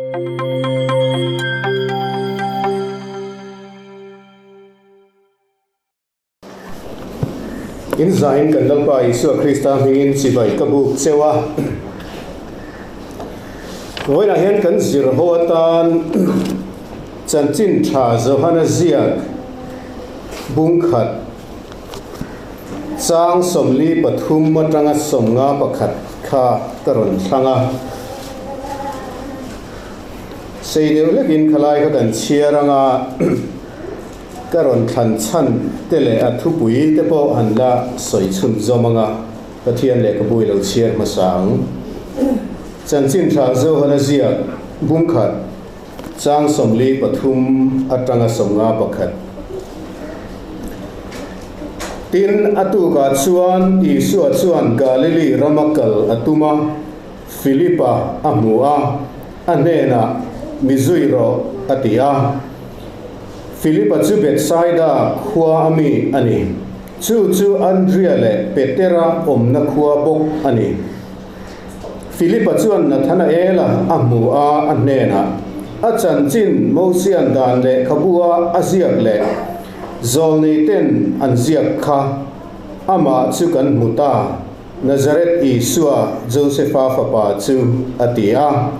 In zain kan Lalpa Isua Krista hmingin chibai ka buk cheu a. Vawiinah hian kan zir ho atan chanchin tha Johana ziak bungkhat chang 43 atanga 51 kha ka rawn thlang a. Sei deuh hlekin khalai kha kan chhiar anga. Ka rawn thlan chhan te leh a thupui te pawh han la sawi chhun zawm anga Pathian lehkhabu i lo chhiar hmasa ang. Chanchin tha Johana ziak bungkhat chang 43 atanga 51. Tin, a tukah chuan Isua chuan Galili rama kal a tum a, Philipa a hmu a, a hnenah, Mi zui rawh, a ti a. Philipa chu Bethsaida khua a mi a ni. Chu chu Andria leh Petera awmna khua bawk a ni. Philipa chuan Nathanaela a hmu a, a hnenah, A chanchin Mosian dan lehkhabua a ziak leh zawlneiten an ziak kha amah chu kan hmu ta. Nazareth Isua, Josefa fapa chu, a ti a.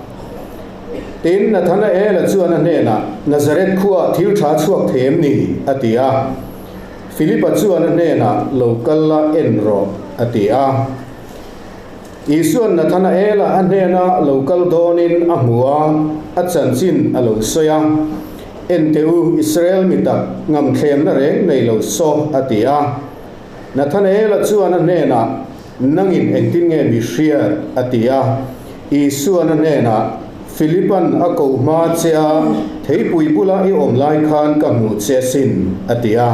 Tin, Nathanaela chuan a hnenah, Nazareth khuaah thil tha chhuak thei em ni? a ti a. Philipa chuan a hnenah, Lo kal la, en rawh, a ti a. Isua'n Nathanaela a hnena lo kal dawnin a hmu a, a chanchin a lo sawi a. En teh u, Israel mi tak, ngamthlemna reng nei lo saw, a ti a. Nathanaela chuan a hnenah, Nangin engtin nge mi hriat? a ti a. Isua'n a hnenah, Philipa'n a koh hma che a, theipui bula i awm lai khan ka hmuh che asin, a ti a,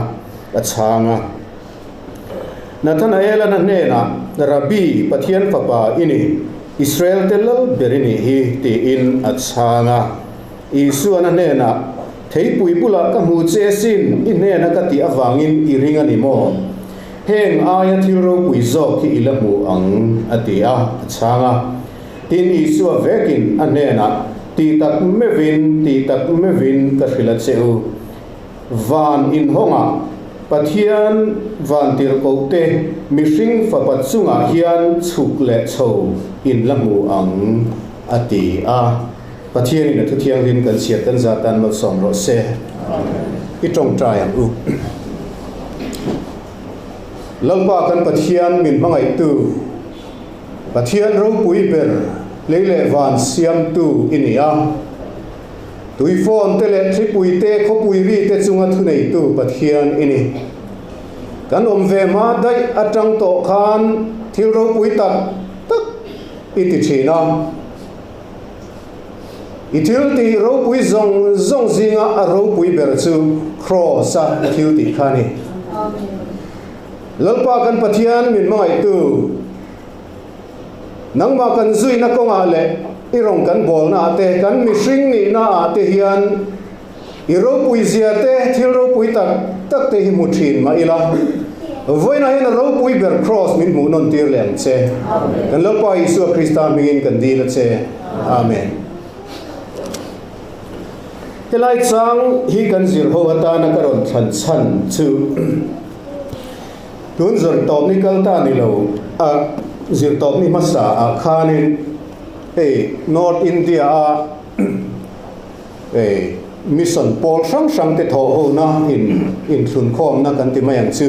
a chhang a. Nathanaela'n a hnenah, Rabbi, Pathian Fapa i ni, Israelte lal ber i nih hi, tiin a chhang a. Isua'n a hnenah, Theipui bulah ka hmu che sin, i hnena ka tih avangin i ring a ni maw? Heng aia thil ropui zawk hi i la hmu ang, a ti a, a chhang a. Tin, Isua vekin a hnenah, Ti tak meuhin, ti tak meuhin ka hrilh a che u. Van inhawngah Pathian vantirhkohte mihring fapa chungah hian chhuk leh chho in la hmu ang, a ti a. Pathianin a thuthianghlim kan chhiat kan zat tan malsawm rawh se. I tawngtai ang u. Lalpa kan Pathian min hmangaihtu, Pathian ropui ber, lei leh van siamtu i ni a. Tuifawn te leh thlipui te, khawpui ri te chunga thuneitu Pathian i ni. Kan awm ve hma daih atang tawh khan thil ropui tak tak i ti thin a. I thil tih ropui zawng zawng zinga a ropui ber chu Kraws a i thil tih kha a ni. Lalpa kan Pathian min hmangaihtu, nangmah kan zuina kawngah leh i rawng kan bawlnaah te, kan mihring nihnaah te hian I ropui zia te, thil ropui tak tak te hi hmu thin mah ila, vawiinah hian a ropui ber Kraws min hmuh nawn tir leh ang che. Kan Lalpa Isua Krista hmingin kan dil a che. Amen. Helai chang hi kan zir ho atana ka rawn thlan chhan chu tun zawr tawp ni kal ta ni lo a, zir tawp ni hmasa ah khanin hei North India a Hei mission pawl hrang hrang te thawh hona in inthlunkhawmna kan ti mai ang chu.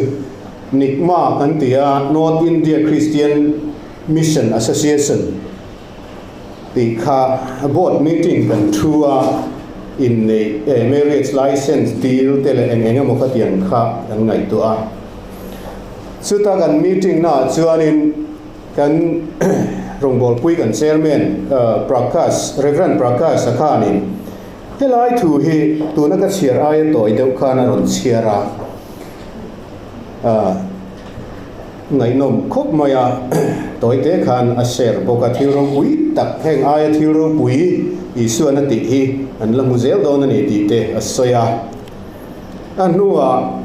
NICMA kan ti a, North India Christian Mission Association tih kha board meeting kan thu a, inneih eh marriage license deal te leh eng eng emaw khatiang kha kan ngaihtuah a. Chuta kan meeting naah chuanin Kan rawngbawlpui kan Chairman Prakash, Rev. Prakash a khanin helai thu hi tuna ka chhiar aia tawi deuh khan a rawn chhiar a, ngaihnawm khawp mai a, tawi te khan a share bawk a, thil ropui tak heng aia thil ropui Isuan a tih hi an la hmu zel dawn a ni tih te a sawi a, a hnuah.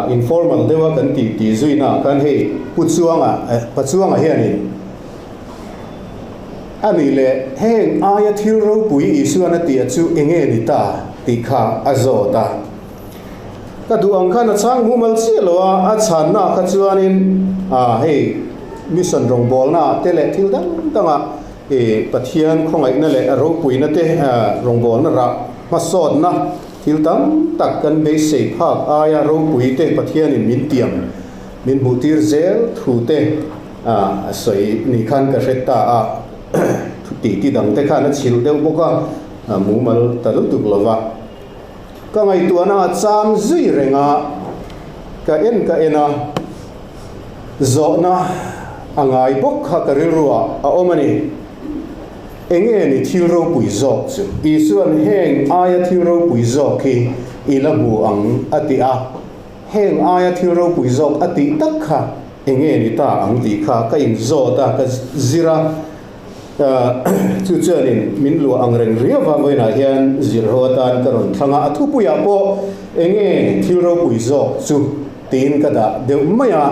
Informal deuha kan tih tih zuina ah khan hei Pu Chuanga, Pa Chuanga hianin A nih leh, heng aia thil ropui Isuan a tih chu enge ni ta? tih kha a zawt a. Ka duh ang khan a chhang mumal chiah lo a, a chhanna kha chuanin hei mission rawngbawlna te leh thil dang dangah i Pathian khawngaihna leh a ropuina te rawngbawlna rah hmasawtna thil tam tak kan beisei phak aia ropui te Pathianin min tiam min hmuhtir zel thu te a sawi ni khan ka hre ta a, titi dang te khan a chhilh deuh bawk a, mumal ta lutuk lo va. Ka ngaihtuahna a cham zui reng a, ka en ka en a, zawhna a ngai bawk kha ka rilruah a awm a ni. Enge ni thil ropui zawk chu? Isua'n heng aia thil ropui zawk hi i la hmu ang a ti a, heng aia thil ropui zawk a tih tak kha enge ni ta ang tih kha ka inzawt a, ka zir a. Chu chuanin min luah ang reng riau va, vawiinah hian zirho atan ka rawn thlang a, a thupuiah pawh enge thil ropui zawk chu tiin ka dah deuh mai a.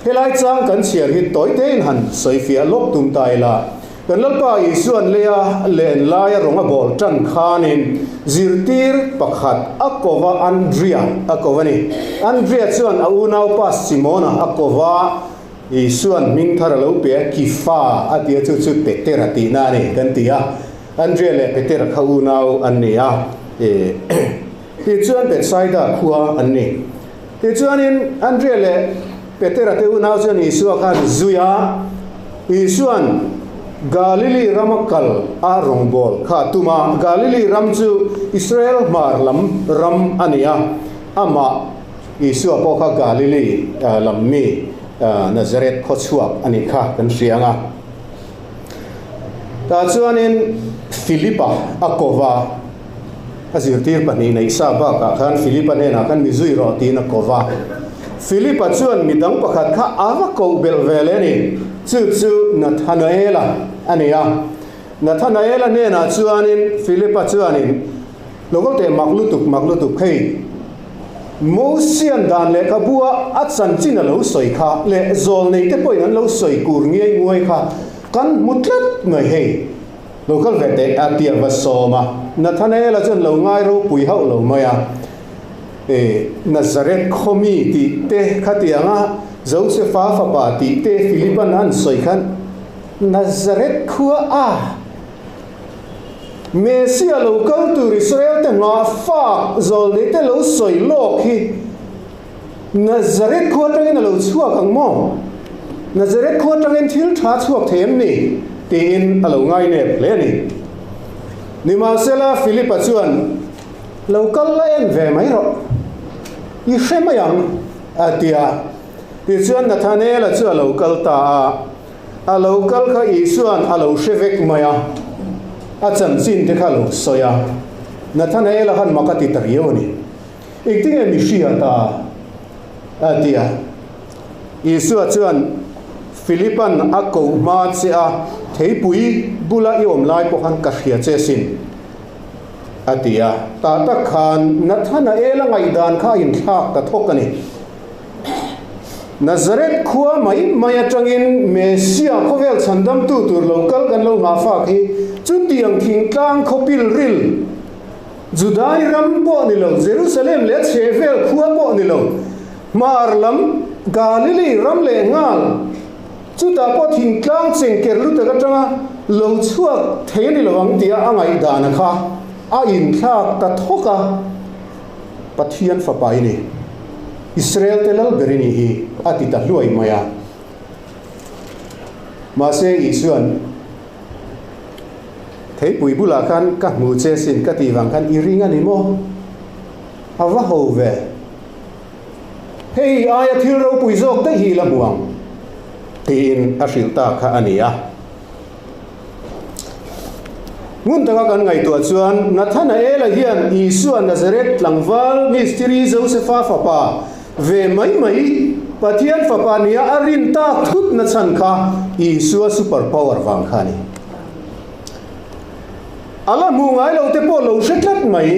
Helai chang kan chhiar hi tawi tein han sawi fiah lawk tum ta ila, kan Lalpa Isuan leia len laia rawng a bawl tan khanin zirtir pakhat a ko va, Andria a ko a ni. Andria chuan a unaupa Simona a ko va. Isua'n hming thar a lo pe a, Kifa a ti a, chu chu Petera tihna a ni kan ti a. Andrea leh Petera kha unau an ni a, tichuan Bethsaida khua an ni. Tichuanin Andrea leh Petera te unau chuan Isua kha an zui a, Isua'n Galili rama kal a rawngbâwl kha a tum a, Galili ram chu Israel hmar lam ram a ni a, amah Isua pawh kha Galili lam mi Nazareth khaw chhuak a nih kha kan hria ang a. Tah chuanin Philipa a ko va, a zirtir pahnih neih sa bakah khan Philipa hnenah khan mi zui rawh tiin a ko va. Philipa chuan mi dang pakhat kha a va koh belh ve leh a ni, chu chu Nathanaela a ni a. Nathanaela hnenah chuanin Philipa chuanin, Lo kal teh mak lutuk, mak lutuk hei. Mosian dan lehkhabua a chanchin a lo sawi kha leh zawlnei te pawhin an lo sawi kur ngiai nguai kha kan hmu tlat mai hei. Lo kal ve teh a ti a va sawm a. Nathanaela chuan lo ngai ropui hauh lo mai a, E, Nazareth khaw mi tih te khatianga Josefa fapa tih te Philipan an sawi khan Nazareth khua a Messia lo kal tur Israel te nghah fak zawlnei te lo sawi lawk hi Nazareth khua atangin a lo chhuak ang maw? Nazareth khua atangin thil tha chhuak thei em ni? tiin a lo ngainep hle a ni. Nimahsela Philipa chuan, Lo kal la en ve mai rawh, i hre mai ang, a ti a. Tichuan Nathanaela chu a lo kal ta a. A lo kal kha Isua'n a lo hre vek mai a, a chanchin te kha a lo sawi a. Nathanaela khan mak a ti ta riau a ni. Engtinge mi hria ta? a ti a. Isua chuan, Philipa'n a koh hma che a, theipui bula i awm lai pawh khan ka hria che sin, a ti a. Tah tak khan Nathanaela ngaihdan kha a inthlak ta thawk a ni. Nazareth khua mai mai atangin Messia khawvel chhandamtu tur lo kal kan lo nghah fak hi chutiang thingtlang khaw pilril, Judai ram pawh ni lo, Jerusalem leh a chhehvel khua pawh ni lo, hmar lam Galili ram leh nghal, chutah pawh thingtlang chengker lutak atanga lo chhuak thei a ni lo ang tia a ngaihdana kha a inthlak ta thawk a. Pathian fapa i ni, Israel te lal ber i nih hi, a ti ta hluai mai a. Mahse Isua'n, Theipui bulah khan ka hmu che sin ka tih vang khan i ring a ni maw? A va ho ve. Hei aia thil ropui zawk daih hi i la hmu ang, tiin a hrilh ta kha a ni a. Ngun taka kan ngaihtuah chuan Nathanaela hian Isua Nazareth tlangval mistiri Josefa fapa ve mai mai Pathian fapa nia a rin tak thut na chhan kha Isua super power vang kha a ni. A la hmu ngai lo te pawh lo hre tlat mai,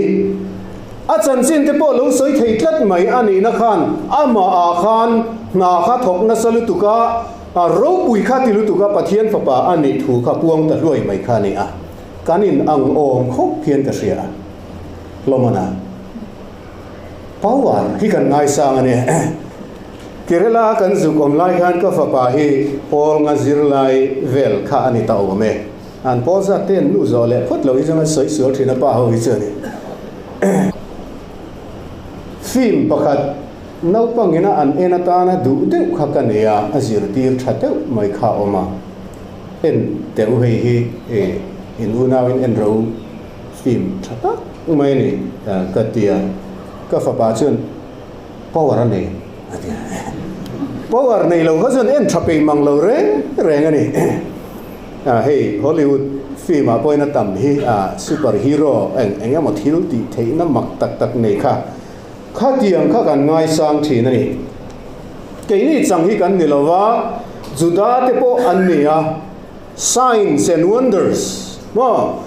a chanchin te pawh lo sawi thei tlat mai a nihna khan amah ah khan hna kha thawk nasa lutuk a. A ropui kha ti lutuk a, Pathian Fapa a nih thu kha puang ta hluai mai kha a ni a, kan in ang awm khawp hian ka hria a. Hlawmana power hi kan ngaisang a ni. Kerala kan zuk awm lai khan ka fapa hi pawl nga zirlai vel kha a ni ta awm e. An pawl zat te an nu zawh leh phawt lo hi chuan an sawi sual thin a pa ho hi chu a ni. Film pakhat naupangina an en atana duh deuh kha ka nei a, a zirtir tha deuh mai kha a awm a. En teh u hei hi in unauin en ro film tha tak mai a ni ka ti a. Ka fapa chuan power a nei a ti a. Power nei lo kha chuan en tha peih mang lo reng reng a ni. Hei Hollywood film ah pawhin a tam hi super hero eng eng emaw thil tih theihna mak tak tak nei kha khatiang kha kan ngaisang thin a ni. Keini chang hi kan ni lo va, Juda te pawh an ni a, signs and wonders maw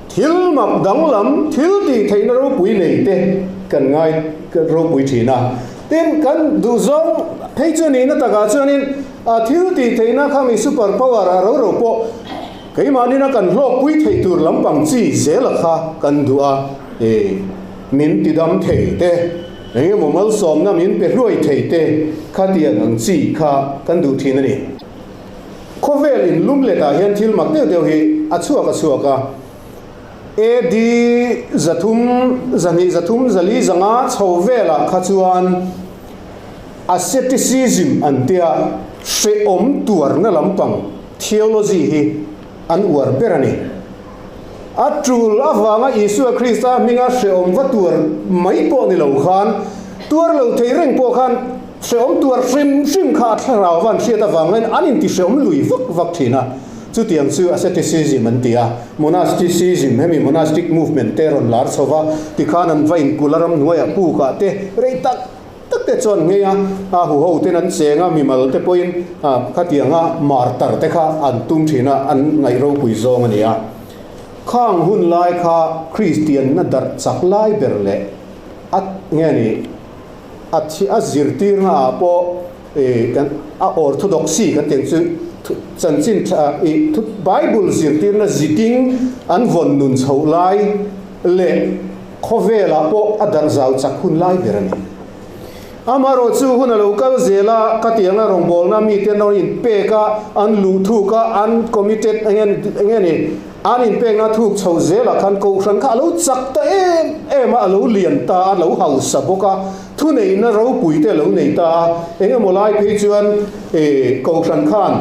thil mak danglam thil tih theihna ropui nei te kan ngai ropui thin a. Tin, kan duhzawng phei chu nihna takah chuanin A thil tih theihna kha mi super power a ro ro pawh keimahnin a kan hlawkpui theih tur lampang chi zela kha kan duh a, e min tidam thei te, eng emaw malsawmna min pe hluai thei te khatiang ang chi kha kan duh thin a ni. Khawvel in lum letah hian thil mak deuh deuh hi a chhuak a chhuak a, AD 300, 200, 300, 400 zanga chho velah kha chuan, Asceticism an tia hrehawm tuarna lampang theology hi an uar ber a ni. A tul avanga Isua Krista hminga hrehawm va tuar mai pawh ni lo khan, tuar lo thei reng pawh khan hrehawm tuar hrim hrim kha a thlarau van hriat avangin an inti hrehawm lui vak vak thin a. Chutiang chu asceticism an ti a. Monasticism, hemi monastic movement te rawn lar chho va, tikhan an va inkulh a ramhnuaiah pukah te rei tak tak te chuan ngei a, a huho ten an cheng a, mimal te pawhin khatianga martar te kha an tum thin a, an ngaih ropui zawng a ni a. Khang hun lai kha Kristianna darh chak lai ber leh a nge ni a thi a zirtirna ah pawh kan a orthodoxy kan tih ang chu chanchin tha ih thu Bible zirtirna ziting an vawn nun chhoh lai leh Khawvelah pawh a darh zau chak hun lai ber a ni. Amaherawh chu hun a lo kal zel a, khatianga rawngbawlna mite an rawn inpek a, an luh thuk a, an committed eng nge ni, an inpekna thuk chho zelah khan kohhran kha a lo chak ta em em a, a lo lian ta a, a lo hausa bawk a, thuneihna ropui te a lo nei ta a, eng emaw lai phei chuan kohhran khan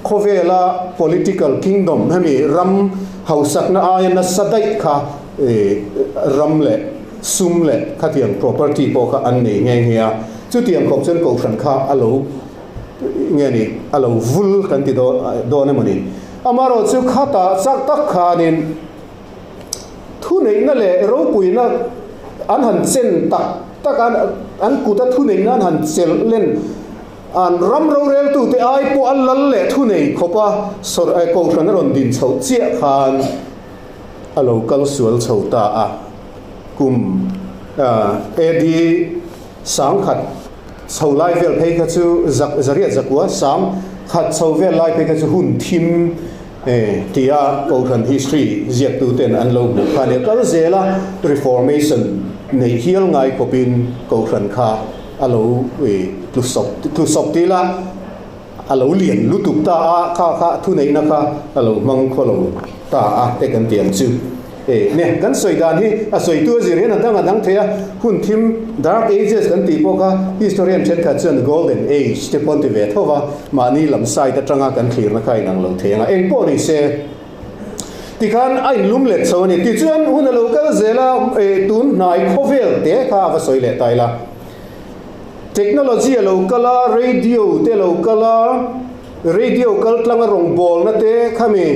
khawvela political kingdom hemi ram hausakna aia nasa daih kha Ram leh sum leh khatiang property pawh kha an nei nghe nghe a, chutiang khawp chuan kohhran kha a lo nge ni a lo vul kan ti dawn emaw ni. Amaherawh chu khatah chak tak khanin thuneihna leh ropuina an han chen tak tak a, an kuta thuneihna an han chelh len an ram roreltute ai pawh a lal leh thunei khawpa kohhran a rawn din chhoh chiah khan, a lo kal sual chho ta a, kum AD 1000 chho lai vel phei kha chu zariat zakua 1000 chho vel lai phei kha chu hun thim tia Kohhran history ziaktuten an lo hmuh kha a ni a, kal zel a Reformation neih hial ngai khawpin Kohhran kha a lo tlusawp til a. A lo lian lutuk ta a, kha kha thuneihna kha a lo hmang khaw lo ta a te kan ti ang chu. E, ne, kan sawi dan hi a sawitu a zir hian a dang a dang thei a, hun thim, Dark Ages kan tih pawh kha historian thenkhat chuan Golden Age te pawh an ti ve tho va, mahni lam side atanga kan thlirna kha a inang lo thei ang a, eng pawh ni se. Tikhan a inlum let chho a ni. Tichuan hun a lo kal zel a, e, tun hnai khawvel te kha a va sawi leh ta ila. Technology a lo kal a, radio te a lo kal a, radio kal tlanga rawngbawlna te khami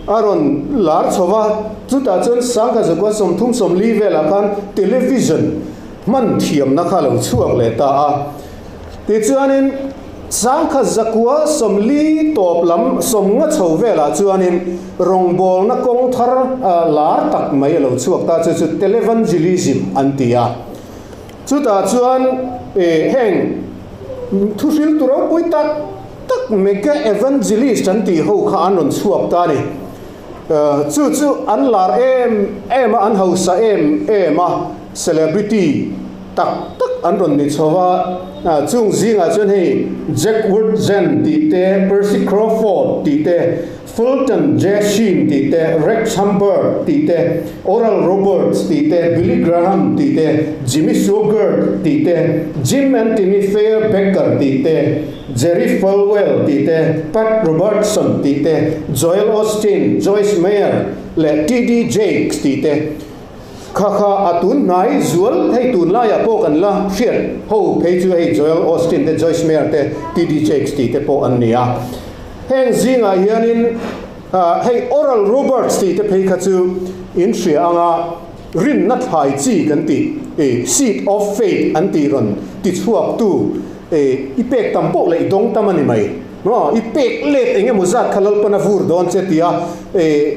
a rawn lar chho va, chutah chuan 10,000 30 40 velah khan television hman thiamna kha a lo chhuak leh ta a. Tichuanin 10,040 tawp lam 50 chho velah chuanin rawngbawlna kawng thar lar tak mai a lo chhuak ta, chu chu televangelism an ti a. Chutah chuan heng thuhriltu ropui tak tak mega evangelist an tih ho kha an rawn chhuak ta a ni. Chu chu an lar em em a, an hausa em em a, celebrity tak tak an rawn ni chho a. Chung zingah chuan hei Jack Wyrtzen tih te, Percy Crawford tih te, Fulton J. Sheen tih te, Rex Humbard tih te, Oral Roberts tih te, Billy Graham tih te, Jimmy Swaggart tih te, Jim and Timmy Fairbaker tih te, Jerry Falwell tih te, Pat Robertson tih te, Joel Osteen, Joyce Meyer leh TD Jakes tih te kha kha a tun hnai zual hei tunlaiah pawh kan la hriat ho phei chu hei Joel Osteen te, Joyce Meyer te, TD Jakes tih te pawh an ni a. Heng zingah hianin hei Oral Roberts tih te phei kha chu in hria anga rinna thlai chi kan tih seed of faith an tih rawn ti chhuaktu i pek tam pawh leh i dawng tam a ni mai maw i pek let eng emaw zat kha Lalpan a vur dawn che tia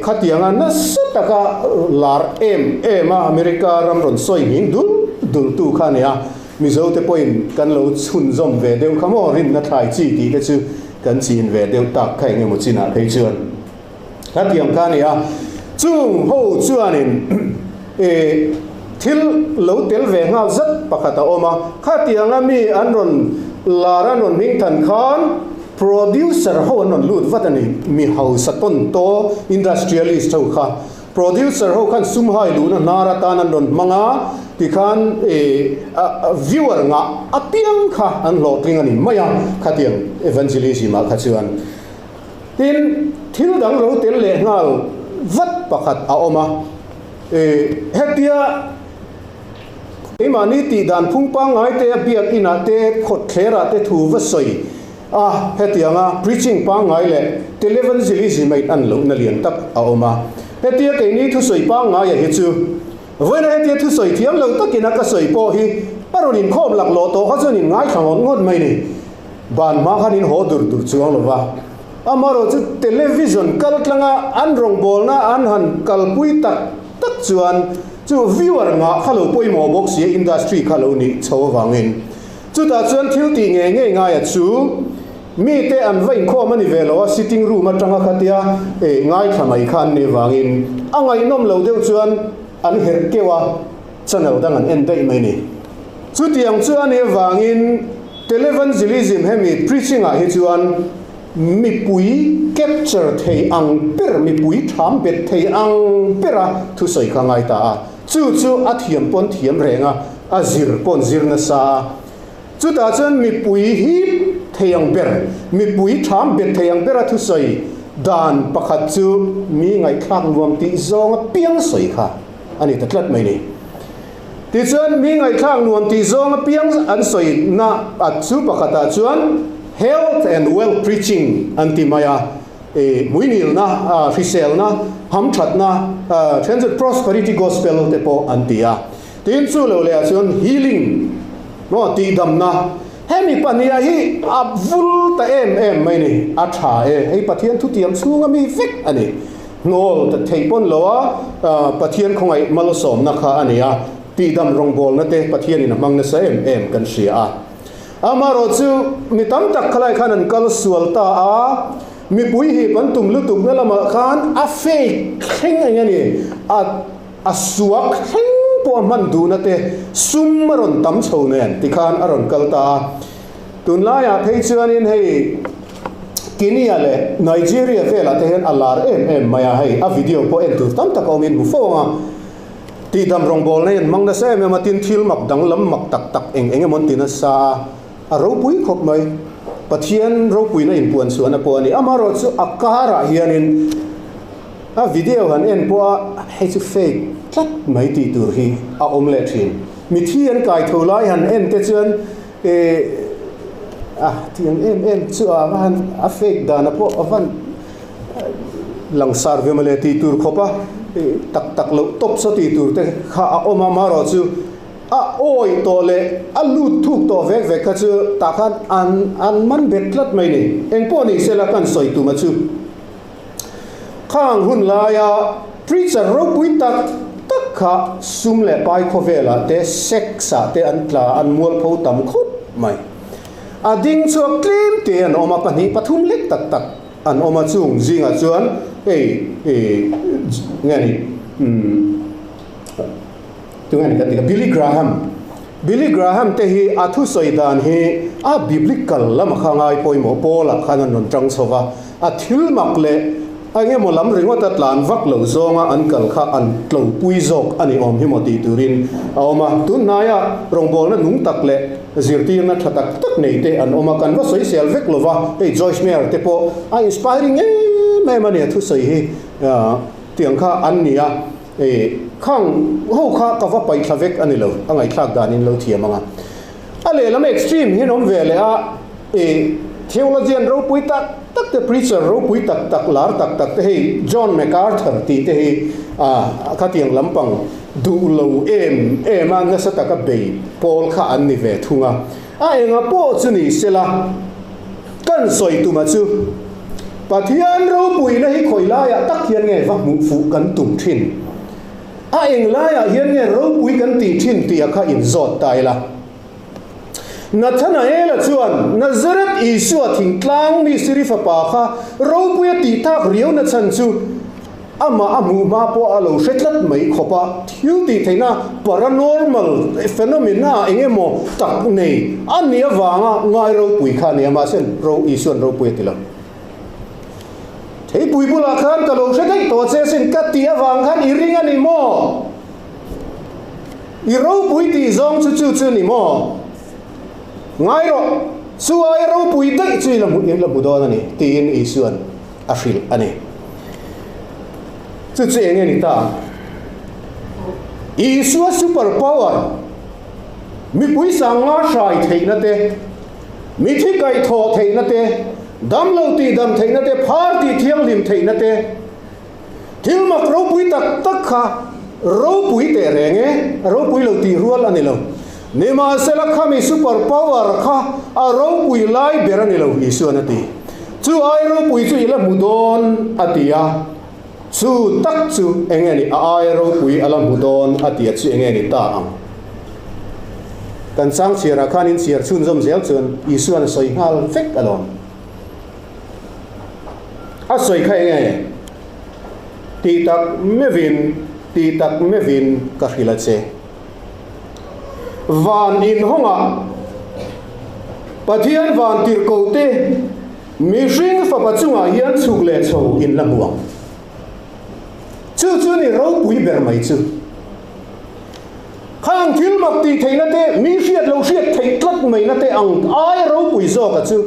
khatianga nasa taka lar em em a America ram rawn sawi nghing dul dul tu kha a ni a Mizo te pawhin kan lo chhunzawm ve deuh kha maw rinna thlai chi tih te chu Kan chin ve deuh tak kha engemaw chinah phei chuan hetiang kha a ni a, chung ho chuanin ih thil lo tel ve nghal zat pakhat a awm a, khatianga mi an rawn lar an rawn hming than khan producer ho an rawn lut vat a ni, mi hausa tawn taw industrialist ho kha. Producer ho khan sum hai luhna hnar atan an rawn hmang a, tikhan viewer ngah apiang kha an hlawhtling a ni mai a, khatiang evangelism ah kha chuan. Tin, thil dang lo tel leh nghal vat pakhat a awm a, hetia keimahni tih dan phung pangngai te a biak inah te khawtthler ah te thu va sawi A, hetianga preaching pangngai leh televangelism a in an lohna lian tak a awm a. Hetia keini thusawi pangngaia hi chu vawiina hetia thusawi thiam lo takin a ka sawi pawh hi a rawn inkhawm laklawh tawh kha chuan in ngaithla ngawt ngawt mai ni. Ban hma khan in haw dur dur chuang lo va. Amaherawh chu television kal tlanga an rawngbawlna an han kalpui tak tak chuan chu viewer ngah kha lo pawimawh bawk sia industry kha lo nih chho avangin Chutah chuan thil tih ngei ngei ngaia chu mite an va inkhawm a ni ve lo a, sitting room atanga khatia ngaithla mai kha an nih vangin a ngaihnawm lo deuh chuan an herh keuh a, channel dang an en daih mai ni. Chutiang chu a nih avangin televangelism hemi preaching ah hi chuan mipui capture thei ang ber, mipui tham bet thei ang bera thusawi kha ngai ta a, chu chu a thiam pawn thiam reng a, A zir pawh an zir nasa a, chutah chuan mipui hip thei ang ber, mipui tham bet thei ang bera thusawi dan pakhat chu mi ngaihthlak nuam tih zawng apiang sawi kha a ni ta tlat mai ni. Tichuan mi ngaihthlak nuam tih zawng apiang an sawi na at chu pakhatah chuan health and wealth preaching an ti mai a, hmuinilna, hriselna, hamthatna, then chu prosperity gospel te pawh an ti a. Tin chu lo leh ah chuan healing maw tihdamna hemi pahniha hi a vul ta em em mai ni, a tha e, hei Pathian thutiam chhunga mi vek a ni, hnawl ta theih pawn lo a Pathian khawngaih malsawmna kha a ni a, tihdam rawngbawlna te Pathianin a hmang nasa em em kan hria a. Amaherawh chu mi tam tak khalai khan an kal sual ta a, mipui hip an tum lutukna lamah khan a fake thleng eng a ni, a. A suak thleng pawh a hman duhna te sum a rawn tam chho nen tikhan a rawn kal ta a. Tunlaiah phei chuanin hei Kenya leh Nigeria velah te hian a lar em em mai a, hei a video pawh en tur tam tak a awmin hmu fo ang a. Tihdam rawngbawlna hi an hmang nasa em em a, tin thil mak danglam mak tak tak eng eng emaw an ti nasa a, a ropui khawp mai. Pathian ropuina inpuan chhuahna pawh a ni. Amaherawhchu a karah hianin. A video han en pawh a hei chu fake tlat mai tih tur hi a awm leh thin. Mithi an kai tho lai han en te chuan eh a tiang em em chu a va han a fake dan a pawh a van langsar ve mawle tih tur khawp a tak tak loh tawp saw tih tur te kha a awm a amaherawh chu a awi tawh leh a lut thuk tawh vek vek kha chu tah khan an an man bet tlat mai ni. Engpawh ni sela kan sawi tum a chu. Khang hun laia preacher ropui tak tak kha sum leh pai khawvelah te, sex ah te an tla, an mualpho tam khawp mai. A ding chhuak tlem te an awm a, pahnih pathum lek tak tak an awm a, chung zingah chuan hei nge ni umm tunge ni kan tih kha Billy Graham, Billy Graham te hi a thusawi dan hi a biblical lama kha ngai pawimawh Paul-a khan an rawn tang chho va, a thil mak leh eng emaw lam ringawta tlan vak lo zawnga an kal kha an tlopui zawk a ni awm hi maw tih turin a awm a. Tunhnaia rawngbawlna nung tak leh zirtirna tha tak tak nei te an awm a, kan va sawisel vek lo va, hei Joyce Meyer te pawh a inspiring em em a ni a thusawi hi tiang kha an ni a, khang ho kha ka va paihthla vek a ni lo, a ngaihthlak danin lo thiam ang a. A lehlam extreme hian awm ve leh a, i theologian ropui tak tak te, preacher ropui tak tak, lar tak tak te hei John MacArthur tih te hi a khatiang lampang duh lo em em a, nasa taka bei pawl kha an ni ve thung a. A enga pawh chu ni sela, kan sawi tuma chu Pathian ropuina hi khawi laiah tak hian nge va hmuh fuh kan tum thin? A eng laiah hian nge ropui kan tih thin tih a kha inzawt ta ila. Nathanaela chuan Nazareth Isua thingtlang mi Siri fapa kha ropui a tih tak riau na chhan chu amah a hmuh hma pawh a lo hre tlat mai khawp a, thil tih theihna paranormal phenomena eng emaw tak nei a nih avanga ngai ropui kha a ni a, mahse Isuan ropui a ti lo. Theipui bulah khan ka lo hre daih tawh che sin ka tih avang khan i ring a ni maw? I ropui tih zawng chu chu chu ni maw? Ngai rawh, chu ai ropui daih chu i la hmu in la hmu dawn a ni tiin Isuan a hrilh a ni. Chu chu eng nge ni ta? Isua super power, mipui sanga hrai theihna te, Mithi kaihthawh theihna te, damlo tihdam theihna te, phar tihthianghlim theihna te, thil mak ropui tak tak kha ropui teh reng e, a ropui lo tih rual a ni lo. Nimahsela khami super power kha a ropui lai ber a ni lo, Isuan a ti. Chu ai ropui chu i la hmu dawn a ti a, chu tak chu eng nge ni a ai ropui a la hmu dawn a ti a chu eng nge ni ta ang? Kan chang chhiarah khan in chhiar chhunzawm zel chuan Isuan a sawi nghal vek alawm. A sawi kha eng nge? Tih tak meuhin, tih tak meuhin ka hrilh a che. Van inhawngah Pathian van tirhkoh te mihring fapa chungah hian chhuk leh chho in la hmu ang. Chu chu ni ropui ber mai chu. Khang thil mak tih theihna te, mi hriat lo hriat theih tlat maina te ang aia ropui zawka chu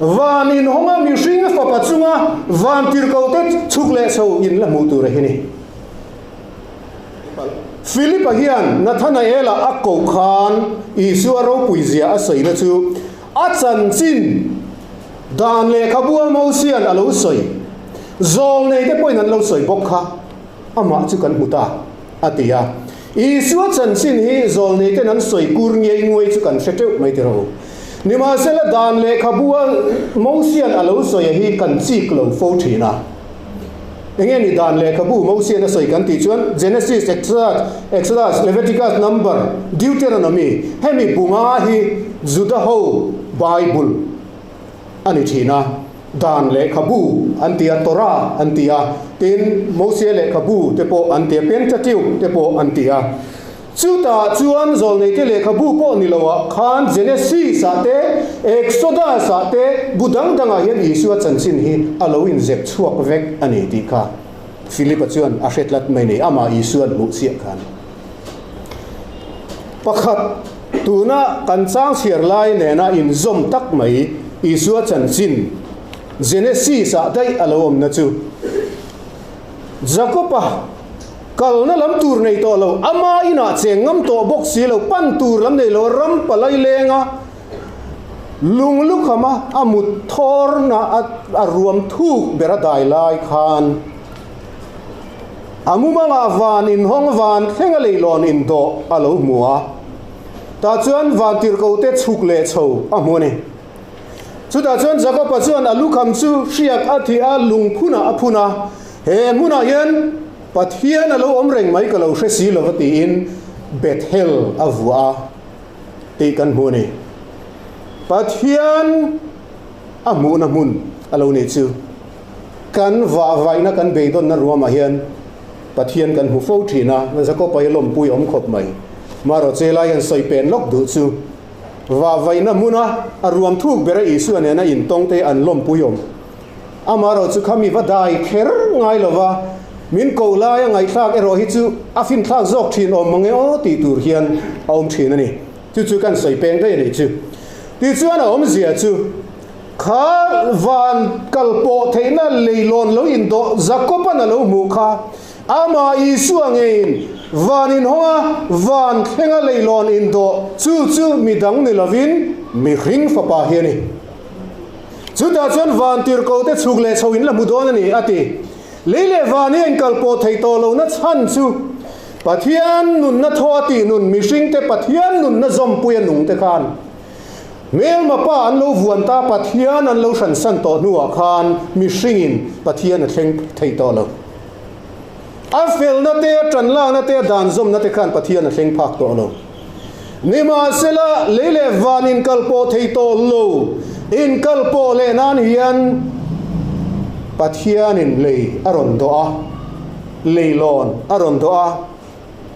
van inhawnga mihring fapa chunga van tirhkoh te chhuk leh chho in la hmuh tur a hi ni. Philip-a hian Nathanael-a a koh khan Isua ropui zia a sawina chu a chanchin dan lehkhabu a Mosia'n a lo sawi, zawlnei te pawhin an lo sawi bawk kha amah chu kan hmu ta. A ti a. Isua chanchin hi zawlneiten an sawi kur ngei nguai chu kan hre teuh mai tiraw. Nimahsela dan lehkhabu a Mosian a lo sawi a hi kan chik lo fo thin a. Enge ni dan lehkhabu Mosian a sawi kan tih chuan Genesis, Exodus, Exodus, Leviticus, Number, Deuteronomy hemi bunga hi Juda ho Bible a ni thin a. Dan lehkhabu an ti a, Torah an ti a, tin Mosia lehkhabu te pawh an ti a, Pentateuch te pawh an ti a. Chutah chuan Zawlneite lehkhabu pawh ni loah khan Genesis ah te, Exodus ah te, bu dang dangah hian Isua chanchin hi a lo inzep chhuak vek a ni tih kha Philip-a chuan a hre tlat mai a ni, amah Isua'n hmuh chiah khan. Pakhat, tuna kan chang chhiar lai nena inzawm tak mai Isua chanchin Genesis-ah daih a lo awmna chu Jakob-a kalna lam tur nei tawh lo, ama inah cheng ngam tawh bawk si lo, pan tur lam nei lo, ram palai lenga lung lukhama a mut thawrna a ruam thuk ber a dai lai khan A mumangah van inhawng van thlenga leilawn indawh a lo hmu a, tah chuan van tirhkohte chhuk leh chho a hmu a ni. Chutah chuan Jakob-a chuan a lukham chu hriak a thih a, lungphunah a phun a, He hmunah hian Pathian a lo awm reng mai ka lo hre si lo va tiin Bethel a vuah a tih kan hmu a ni. Pathian a hmuhna hmun a lo nih chu. Kan vahvaihna kan beidawnna ruamah hian Pathian kan hmu fo thin a, Jakob-a hi lawmpui awm khawp mai. Marawh che lai hian sawi pen lawk duh chu vahvaihna hmuna a ruam thuk bera Isua nena intawng te an lawmpui awm. Amarawh chu khami va dai kher ngai lova min koh laia ngaihthlak erawh hi chu a finthlak zawk thin awm mange aw tih tur hian a awm thin a ni. Chu chu kan sawi peng daih a nih chu. Tichuan a awmzia chu kha van kal pawh theihna leilawn lo indawh Jakoban a lo hmuh kha amah Isua ngeiin van inhawnga van thlenga leilawn indawh chu chu midang ni lovin mihring fapa hi a ni. Chutah chuan van tirhkohte chhuk leh chho in la hmu dawn a ni, a ti. Lei leh van hi a inkal pawh thei tawh lohna chhan chu Pathian nunna thaw a tih nun mihringte Pathian nunna zawmpuia nungte khan hmelma pa an lo vuan ta Pathian an lo hransan tawh hnuah khan mihringin Pathian a thleng thei tawh lo. A felna te, a tanlakna te, a dan zawmna te khan Pathian a thleng phak tawh lo. Nimahsela, lei leh van inkal pawh thei tawh lo, inkal pawh leh nan hian Pathianin lei a rawn dawh a, leilawn a rawn dawh a,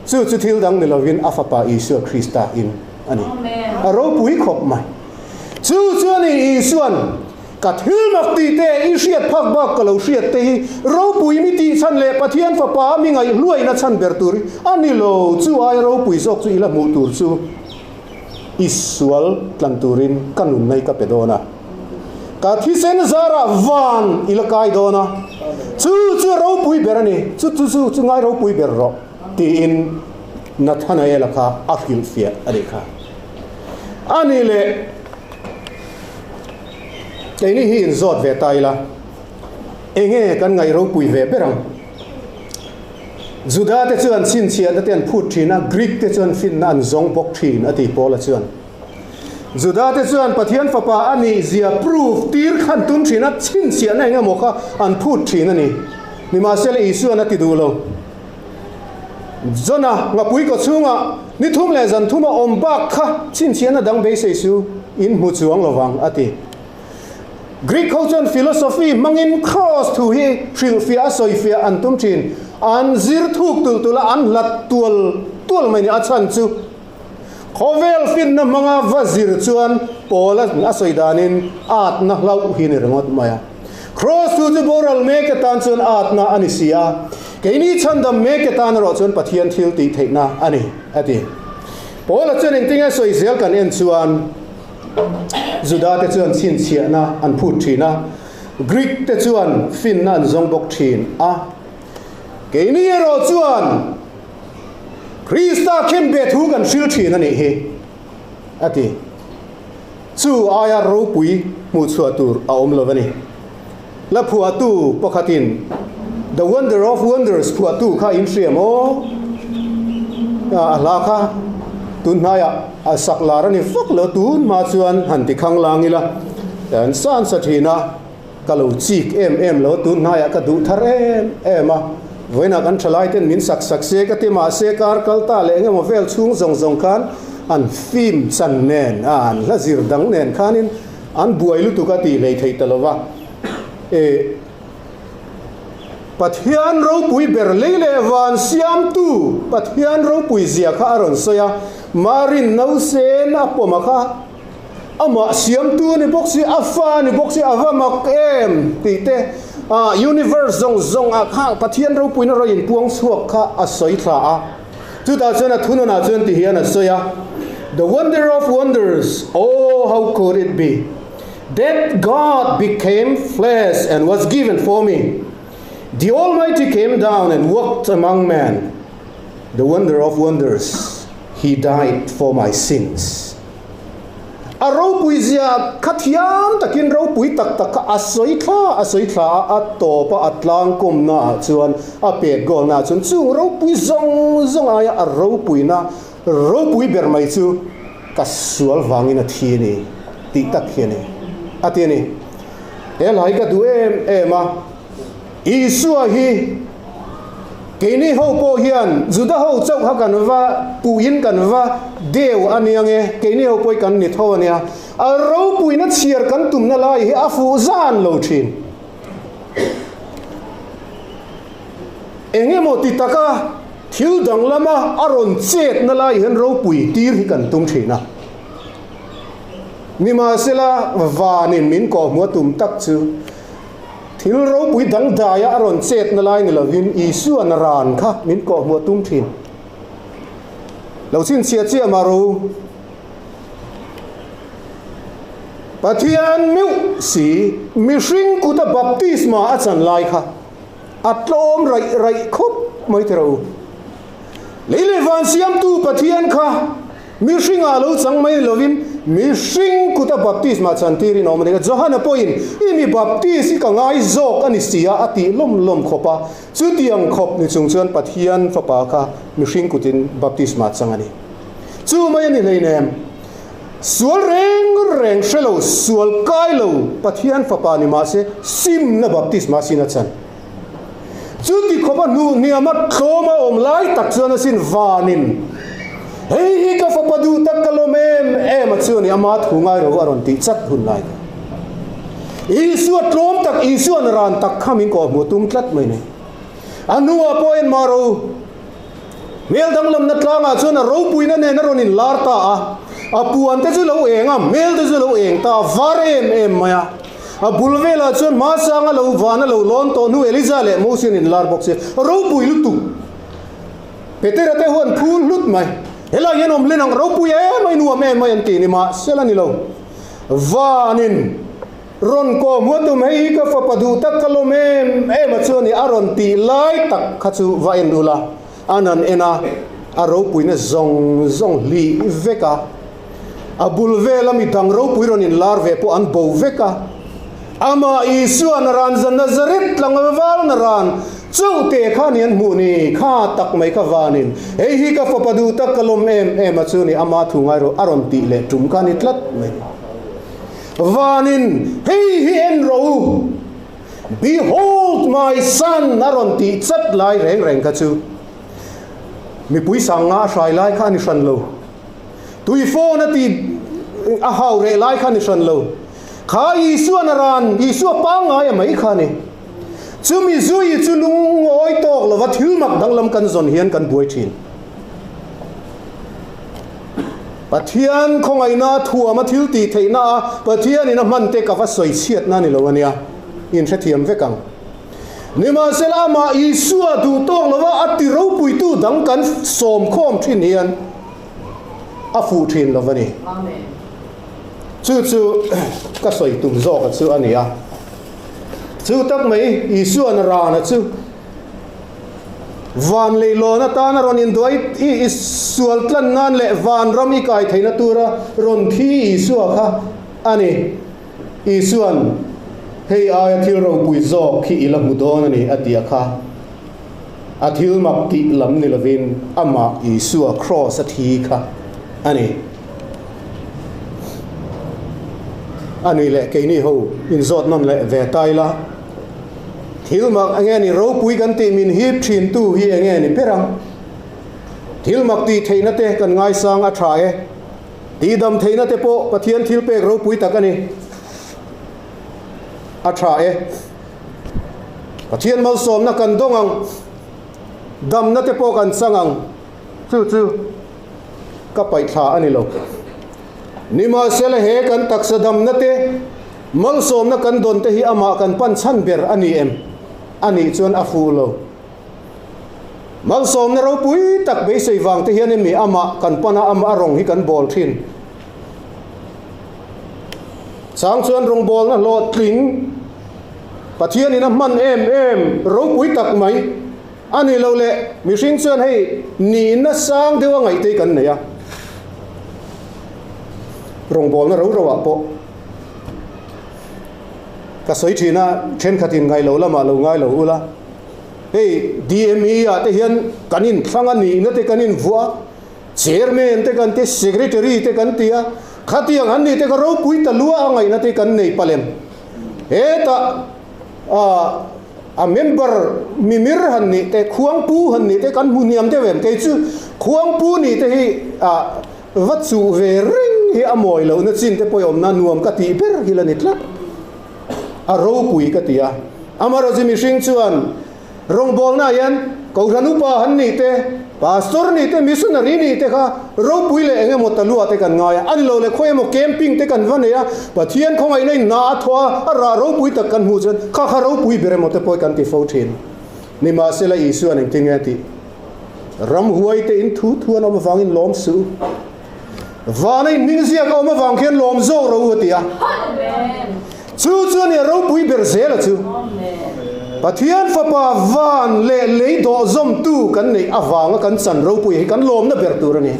chu chu thil dang ni lovin a Fapa Isua Krista in a ni. A ropui khawp mai. Chu chu a ni Isua'n Ka thil mak tih te, i hriat phak bak ka lo hriat te hi ropui mi tih chhan leh Pathian Fapa mi ngaihhluaina chhan ber tur hi a ni lo. Chu aia ropui zawk chu i la hmuh tur chu i sual tlan turin ka nunna hi ka pe dawn a. Ka thisen zarah van i la kai dawn a, chu chu a ropui ber a ni, chu chu chu chu ngai ropui ber rawh tiin Nathanaela kha a hrilhfiah a nih kha. A nih leh keini hi inzawt ve ta ila, enge kan ngaih ropui ve ber ang? Juda te chuan chhinchhiahna te an phut thin a, Greek te chuan finna an zawng bawk thin a ti Paula chuan. Juda te chuan Pathian Fapa a nih zia proof tir kha an tum thin a, chhinchhiahna eng emaw kha an phut thin a ni. Nimahsela Isua'n a ti duh lo. Jona ngapui kaw chhungah ni thum leh zan thuma awm bak kha chhinchhiahna dang beisei su in hmu chuang lo vang a ti. Greek ho chuan philosophy hmangin cross thu hi hrilhfiah a sawifiah an tum thin. An zir thuk tulh tulh a, an hlat tual tual mai ni. A chhan chu Khawvel finna hmanga va zir chuan Paula a sawi danin atna hlauh hi ni ringawt mai a. Kraws thu chu boral mek atan chuan atna a ni si a, keini chhandam mek atan erawh chuan Pathian thil tih theihna a ni, a ti. Paula chuan engtinge sawi zel kan en chuan Juda te chuan chhinchhiahna an phut thin a, Greek te chuan finna an zawng bawk thin a. Keini erawh chuan Krista khenbeh thu kan hril thin a nih hi, a ti. Chu aia ropui hmuhchhuah tur a awm lo a ni. La phuahtu pakhatin The Wonder of Wonders phuahtu kha in hria maw? A hla kha tun hnaiah a sak lar a ni vak lo, tun hma chuan han ti khang lang ila an sa an sa thin a. Ka lo chik em em lo, tun hnaiah ka duh thar em em a, vawiinah kan thalai ten min sak sak se ka ti mahse kar kal ta leh engemaw vel chhung zawng zawng khan an film chan nen a an hla zir dang nen khanin an buai lutuk a tih hlei thei ta lo va. E Pathian ropui ber lei leh van siamtu Pathian ropui zia kha a rawn sawi a, Marin nausen a pawm a kha. Amah siamtu a ni bawk si, a fa a ni bawk si, a va mak em tih te, ah universe zawng zawng ah kha Pathian ropuina rawn inpuang chhuak kha a sawi thla a. Chutah chuan a thunawnah chuan ti hian a sawi a, The wonder of wonders, oh how could it be that God became flesh and was given for me, the Almighty came down and walked among men, the wonder of wonders, he died for my sins. A ropui zia kha thiam takin ropui tak tak kha a sawi thla a sawi thla a, a tawp a, a tlangkawmna ah chuan a pet goal na ah chuan chung ropui zawng zawng aia a ropuina ropui ber mai chu ka sual vangin a thi a ni tih tak hi a ni a ti a ni. He hla hi ka duh em em a, Isua hi. Keini ho pawh hian Juda ho chauh kha kan va puhin kan va deu a nia nge, keini ho pawh hi kan ni tho a nia. A ropuina chhiar kan tumna lai hi a fuh zan lo thin. Eng emaw ti taka thil danglama a rawn chetna lai hian ropui tir hi kan tum thin a. Nimahsela, vanin min kawhhmuh a tum tak chu Thil ropui dangdaia a rawn chetna lai ni lovin Isua'n ran kha min kawhhmuh a tum thin. Lo chhinchhiah chiah mah ro. Pathian meuh si mihring kuta baptisma a chan lai kha a tlawm raih raih khawp mai teh rawh u. Lei leh van siamtu Pathian kha Mihringah lo chang mai lovin mihring kuta baptisma chantirin a awm a ni. Johana pawhin, I mi baptis hi ka ngai zawk a ni si a, a tih lawm lawm khawp a. Chutiang khawp ni chung chuan Pathian Fapa kha mihring kutin baptisma chang a ni. Chu mai a ni hleinem. Sual reng reng hre lo, sual kai lo Pathian Fapa ni mahse simna baptisma sin a chan. Chuti khawpa hnuh hniama tlawm a awm lai tak chuan asin vanin, Hei hi ka fapa duh tak ka lawm em em a chu a ni, ama thu ngai ro a rawn tih chat hun lai kha. Isua tlawm tak, Isua'n ran tak kha min kawhhmuh tum tlat mai nei. A hnuah pawh en mah ro. Hmel danglamna tlangah chuan a ropuina nen a rawn inlar ta a, a puan te chu lo eng a, hmel te chu lo eng ta a, var em em mai a. A bul velah chuan hmasanga lo van a lo lawn tawh hnu Elija leh Mosia an inlar bawk si. Ropui lutuk! Petera te huan phul hlut mai. Helai hian awm hlen ang, ropui em mai, nuam em mai an ti ni mahsela ni lo. Vanin rawn kawm huat tum hei hi ka fapa duh tak ka lawm em em a chuan i a rawn tih lai tak kha chu va en ula, an han en a, a ropuina zawng zawng hlih vek a. A bul vela mi dang ropui rawn inlar ve pawh an bo vek a. Amah Isua naran za Nazareth tlangval naran chauh te kha ni an hmuh ni, kha tak mai kha vanin, Hei hi ka fapa duh tak ka lawm em em a chu ni, ama thu ngai rawh a rawn tih leh tum kha ni tlat mai. Vanin, Hei hi en rawh u, Behold my son a rawn tih chat lai reng reng kha chu mipui sanga a hrai lai kha a ni hran lo. Tui phone a ti a hau reh lai kha ni hran lo. Kha Isua na ran, Isua pangngai a mai kha ni. Chumi zui chu lungawi tawk lova thil mak danglam kan zawn hian kan buai thin. Pathian khawngaihna thuama thil tih theihna a Pathianin a hman te ka va sawi chhiatna ni lo ania, in hrethiam vek ang. Nimahsela amah Isua duh tawk lova a ti ropuitu dang kan sawm khawm thin hian a fuh thin lo a ni. Chu chu ka sawi tum zawka chu a ni a. Chu tak mai Isua'n rana chu van leihlawn atana rawn induai i sual tlan nan leh van ram i kai theihna tura rawn thi Isua kha a ni. Isua'n, Hei aia thil ropui zawk hi i la hmu dawn a ni, a ti a kha. A thil mak tih lam ni lovin amah Isua kraws a thi kha a ni. A nih leh keini ho inzawt nawn leh ve ta ila, thil mak enge ni ropui kan tih min hip thintu hi enge ni ber ang? Thil mak tih theihna te kan ngaisang a tha e. Tihdam theihna te pawh Pathian thil pek ropui tak a ni. A tha e. Pathian malsawmna kan dawng ang, damna te pawh kan chang ang, chu chu ka paihthla a ni lo. Nimahsela he kan taksa damna te, malsawmna kan dawn te hi amah kan pan chhan ber a ni em? A nih chuan a fuh lo. Malsawmna ropui tak beisei vang te hian emi amah kan pan a, amah a rawng hi kan bawl thin. Chang chuan rawngbawlna hlawhtling Pathianin a hman em em ropui tak mai a ni lo leh mihring chuan hei nihna sang deuh a ngaihtei kan nei a. Rawngbawlna ro ro ah pawh ka sawi thin a, thenkhatin ngaih loh lamah lo ngai lo ula. Hei DME ah te hian kan inthlang a nihna te kan invuah a, Chairman te kan ti, Secretary te kan ti a, khatiang an nih te kha ropui ta lua a ngaihna te kan nei palem. Hetah ah. A member mimir han nih te, khuangpu han nih te kan hmu hniam deuh em? Kei chu khuangpu nih te hi ah va chuh ve reng hi a mawi lohna chin te pawih awmna nuam ka tih ber hi la ni tlat. A ropui ka ti a. Amaherawhchu mihring chuan Rawngbawlna hian Kohhran upa han nih te, Pastor nih te, Missionary nih te kha ropui leh eng emaw talua te kan ngai a, a ni lo leh khawi emaw camping te kan va nei a, Pathian khawngaihna in hna a thawh a, a rah ropui tak kan hmuh chuan kha kha ropui ber emaw te pawh kan ti fo thin. Nimahsela Isuan engtin nge a tih? Ramhuai te in thu thu an awm avangin lawm suh u. Vana in hming ziak a awm avang khian lawm zawk rawh u a ti a. Chu chu a nia ropui ber zel a chu. Pathian fapa van leh lei dawh zawmtu kan neih avanga kan chan ropui hi kan lawmna ber tur a ni.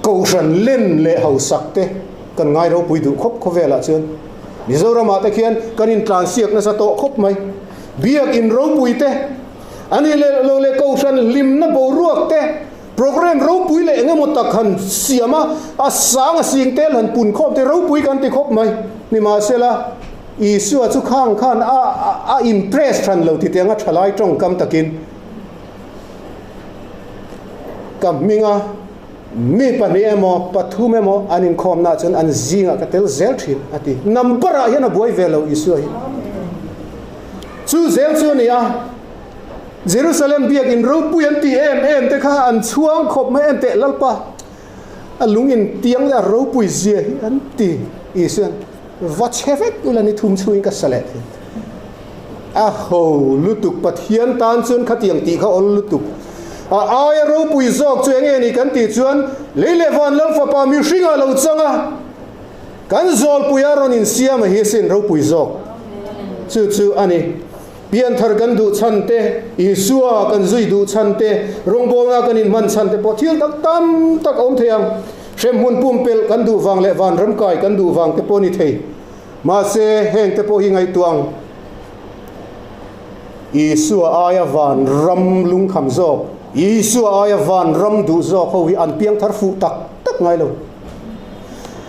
Kohhran len leh hausak te kan ngai ropui duh khawp khawvelah chuan Mizoramah te khian kan intlansiak nasa tawh khawp mai. Biakin ropui te A nih leh lo leh kohhran hlimna boruak te, programme ropui leh eng emaw tak han siam a, a sang a sing tel han pun khawp te ropui kan ti khawp mai. Nimahsela, Isua chu khang khan a a impress than lo ti teh anga thalai tawngkam takin ka hminga mi pahnih emaw pathum emaw an inkhawmnaah chuan an zingah ka tel zel thin a ti. Number ah hian a buai ve lo Isua hi. Chu zel chu a ni a, Jerusalem biakin ropui an tih em em te kha an chhuang khawp mai en teh Lalpa a lung in tiang leh a ropui zia hi an ti Isuan va chhe vek ula ni thum chhungin ka sa leh thin. A ho lutuk Pathian tan chuan khatiang tih kha awl lutuk. A aia ropui zawk chu enge ni kan tih chuan lei leh van Lal fapa mihringah lo chang a, Kan zawlpuia rawn insiam a hi sin ropui zawk chu chu a ni. Pianthar kan duh chhan te, Isua kan zui duh chhan te, rawngbawlna kan inhman chhan te pawh thil tak tam tak a awm thei ang. Hremhmun pumpelh kan duh vang leh vanram kai kan duh vang te pawh a ni thei. Mahse, heng te pawh hi ngaihtuah ang. Isua aia vanram lungkham zawk, Isua aia vanram duh zawk ho hi an piangthar fuh tak tak ngai lo.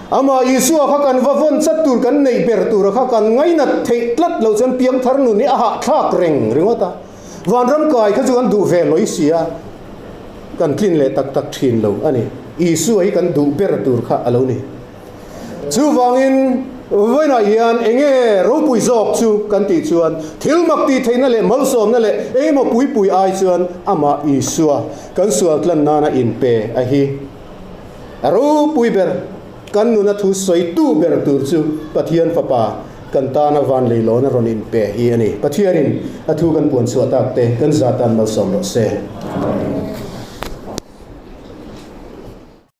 Amah Isua kha kan va vawn chat tur kan neih ber tura kha kan ngainat theih tlat loh chuan piangthar nun hi a hahthlak reng ringawt a. Vanram kai kha chu kan duh ve lawih si a, kan tlin leh tak tak thin lo a ni. Isua hi kan duh ber tur kha a lo ni. Chuvangin vawiinah hian enge ropui zawk chu kan tih chuan thil mak tih theihna leh malsawmna leh engemaw puipui ai chuan amah Isua kan sual tlan nana inpe a hi. A ropui ber, kan nuna thu sawitu ber tur chu Pathian Fapa kan tana van leilawna rawn inpe hi a ni. Pathianin a thu kan puan chhuah tak te kan zah tan malsawm rawh se. Amen.